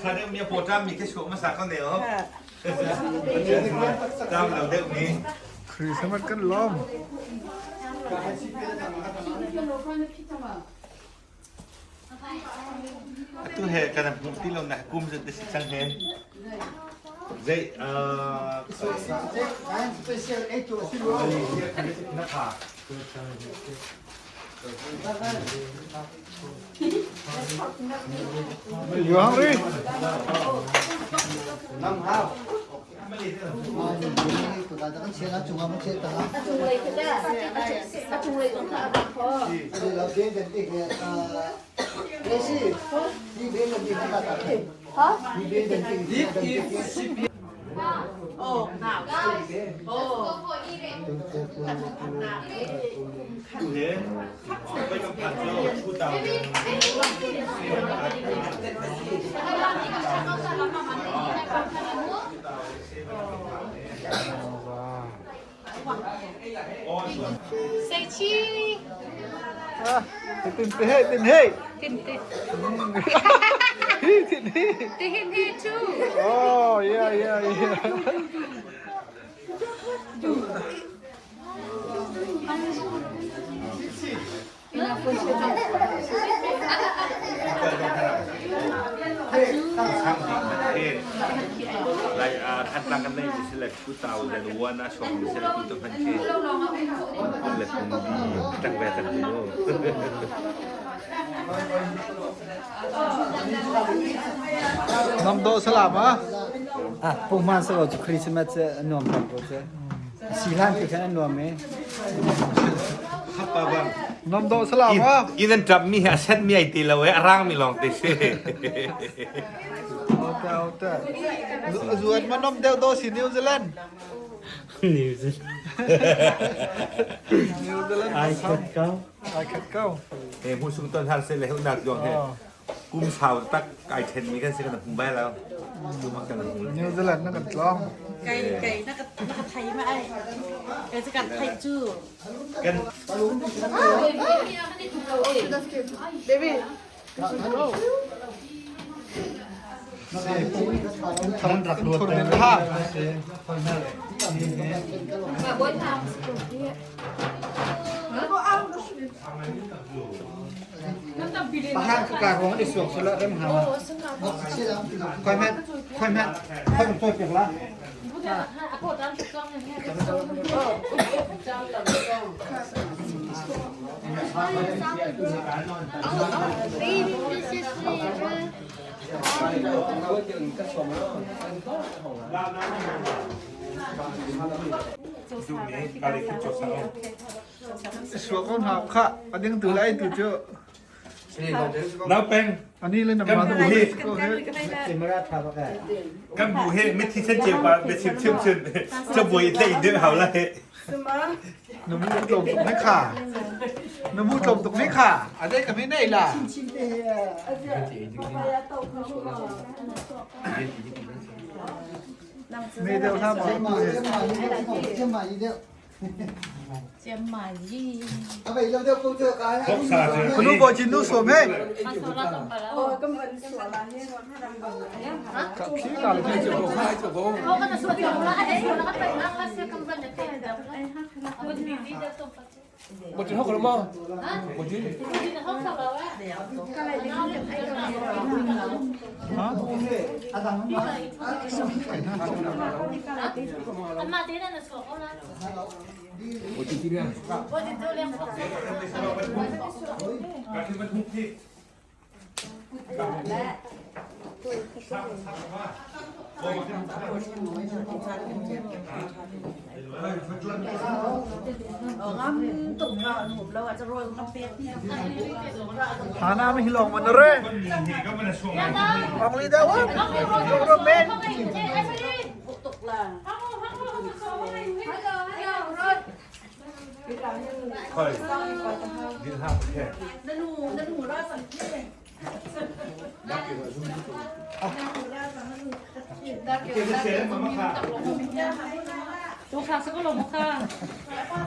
Tha deuh mi a pawṭam mi khi suak hmasa ko ne o. Tam lo deuh mi. Christmas kan lawm. Atu he kan hmuh ti lo nak kum zat si cang he. Zei na pha. You hungry? Tin te he tin he. Tin te. Hi tin hi. Tin hi too. Oh yeah yeah yeah. Lai Thantlang kan nei mi si le 2001 ah chuak mi si le tu tu hman khi kum le kum bi tang ve tang bi mu. Nam do salam ah. Ah, pungman sa lo cu Christmas cu a nuam peng ko cu. Si hlan ti khan a nuam e. Hapa bang. Nam do salam ah. In an ṭap mi hi a set mi ai ti lo e a rang mi lawng te si. Ote ote. Zuan ma nom deuh do si New Zealand. New Zealand. New Zealand. Ai khat ko. Ai khat ko. He mu sung ton har se le hu nak jong he. Kum sau tak kai then mi kan si kan hmu bai lo. Tu ma kan hmu. New Zealand na kan tlong. Kai kai na ka na ka thai ma ai. Kai ka thai chu. Kan Baby. Pahan ka ka rong i suak sula rem ha. Khoi met khoi met khoi toi pek la. Suak ko hna kha a ding tu lai tu cu Nau peng ani le kan nama bu hi kan bu hi mithi sen ceu pa be chim chim chun cha bui te in hau la he na mu tlom tuk ne kha na mu tlom tuk ne kha a dei ka mi nei la me deuh hla ma Kunu bo chin nu som he. Ka khi ka le chu ko khai chu ko. Bo chin hok lo ma. Bo chin. Ha? Hana mi hilong man re. Ong li da wa. Jong men. Khoi. Din ha khe.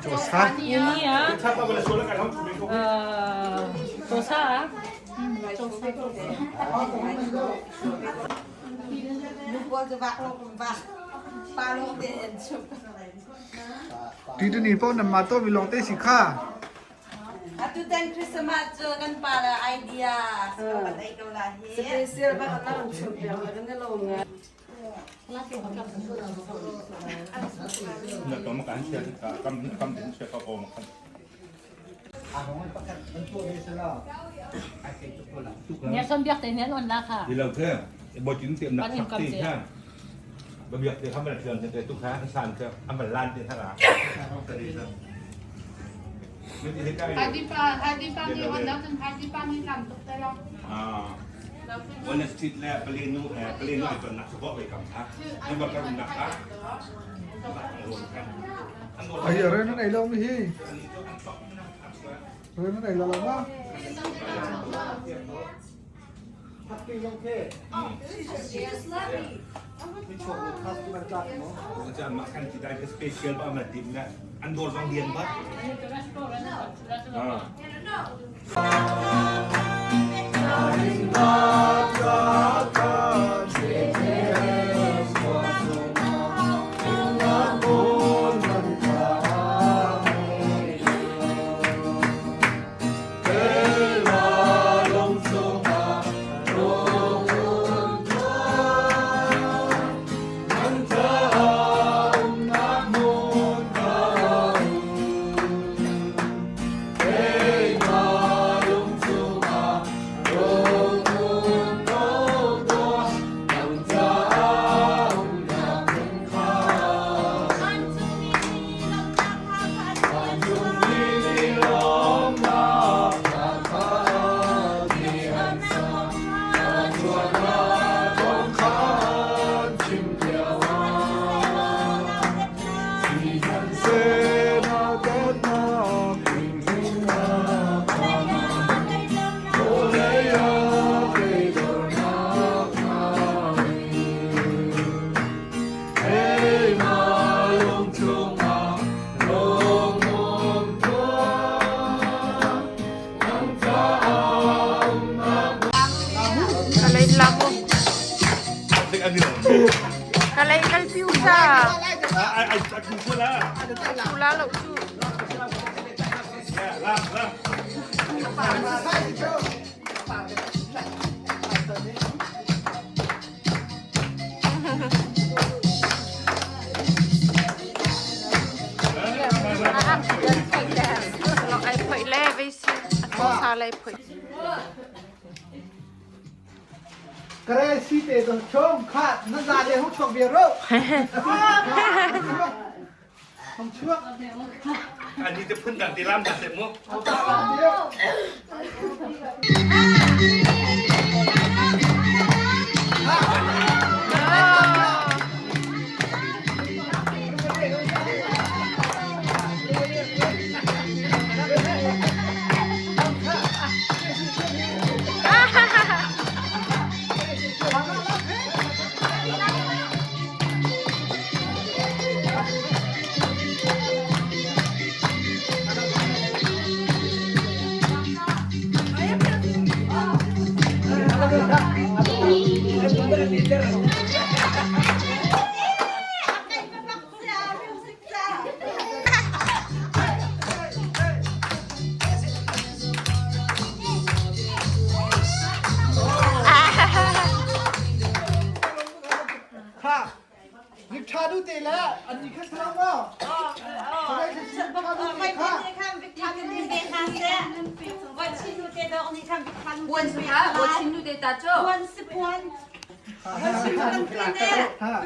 Josa. Ini ya. Dosa. Ti ni paoh nan mah tuahmi lawng te si kha. Atutan Christmas cu kan pa le idea kan ei ko la hi. Special bak na kan chimh piak le kan i lawm ngai. Na to ma kan sia ka kam kam din sia ka ko ma kan. เนี่ยส้มเบียกแต่เนี่ยนอนละค่ะ Di lo the bo chin tiệm nak sak ti kha. Ba biak te kham la thiam te tu kha san te am lan te tha la. Hadi pa, hadi pa ni on daw hadi pa ni lam tuk te lo. À. One street le plenu plenu ai ton nak ko ve kam tha. Ni ba kam nak ha. Ai ở đây nó này lâu hi. Rồi nó này là lắm á. จะมากันที่ได้สเปเชียลบ้ามาดิมนะอันโดนโรงเรียนบ้าอ่า Kalay lamo. เด็กอันนี้ Kalay kalpiu sa. ไอ้ไอ้กูพูดแล้ว Pula lo chu. ล่าล่า Lo ai phoi le ve si. Ato sa lai phoi. Cái xí tệ tôi chôm khát nó ra đây hút chuộc việt rồi. Không trước. อันนี้จะพึ่งกันตีล่ามกันเต็มมุก Kha. Việc cha đu tệ là anh đi khách sạn không? Cái này cha đu tệ kha. Ha.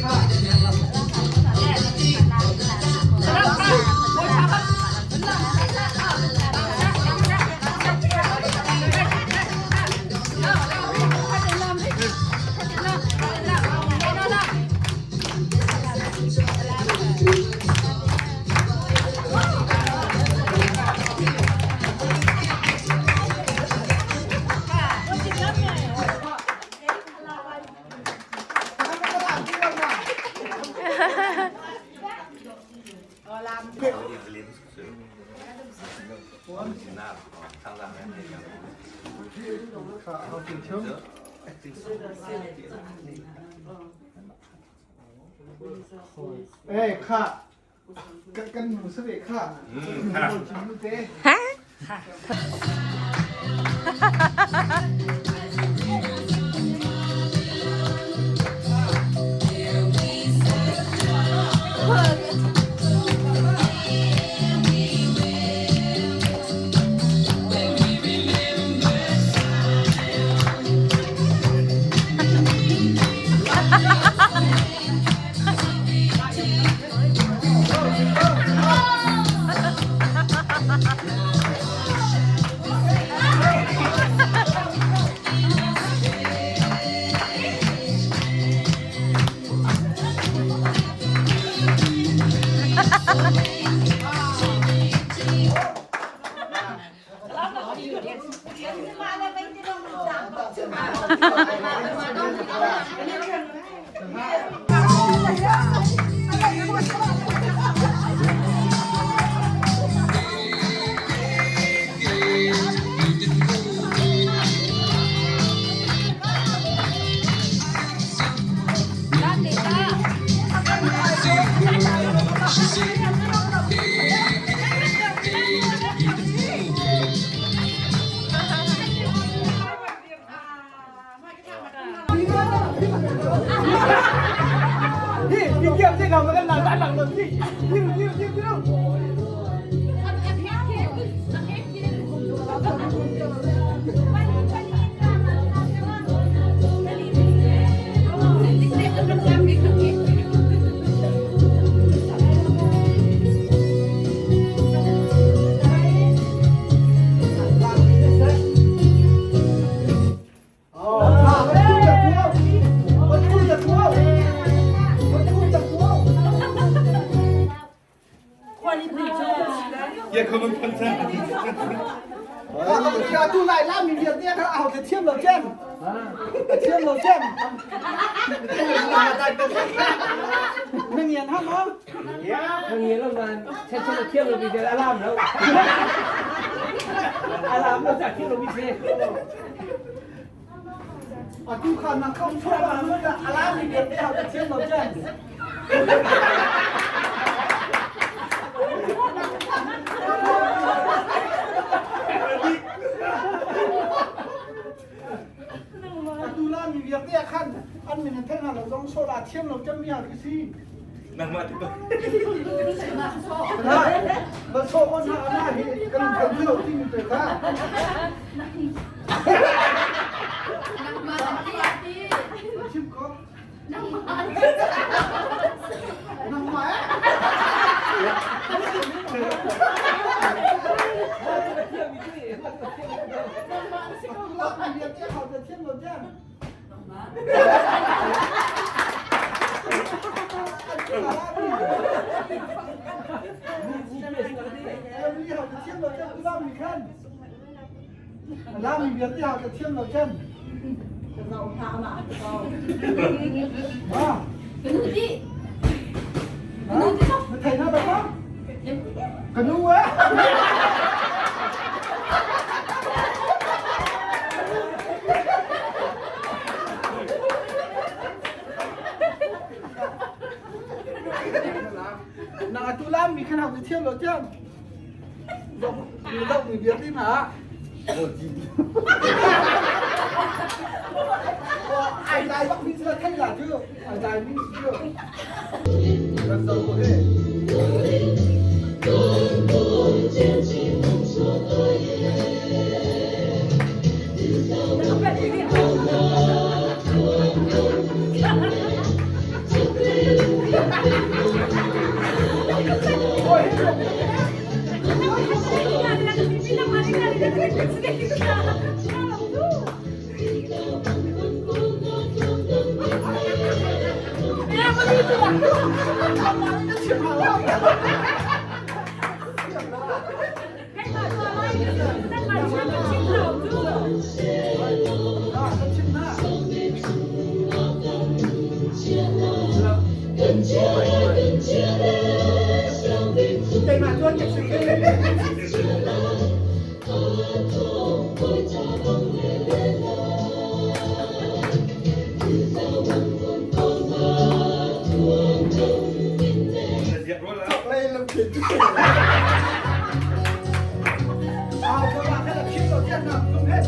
À, Eh kha kan nu sa ve kha. Ha? Tu lai la mi vialte kha au te thiam lo cem thiam lo cem na ngian ha ma na ngian lo man chen chen thiam lo bi alam lo alam lo cha thiam lo bi se Atu kha na kom chua ma nu ka alam mi vialte hau te thiam lo cem Atu la mi vialte ah khan an min an theih hna lo zong sola thiam lo cem mi ha khi si. Nangmah ti Ba so on ha ana hi kan kan lo ti mi te kha. Chim ko. Nangmah eh. Atu la mi vialte hau te thiam lo cem. La mi vialte hau te thiam lo cem. Na thei na ba? Ka nu eh. Na atu lam mi khan hau te thiam lo thiam. Dok mi vialte na. Ai dai bak mi sila thei la chu. Ai dai mi chu. Kan zo ko he. Ah, ka ma kha la phim lo tian na lung he.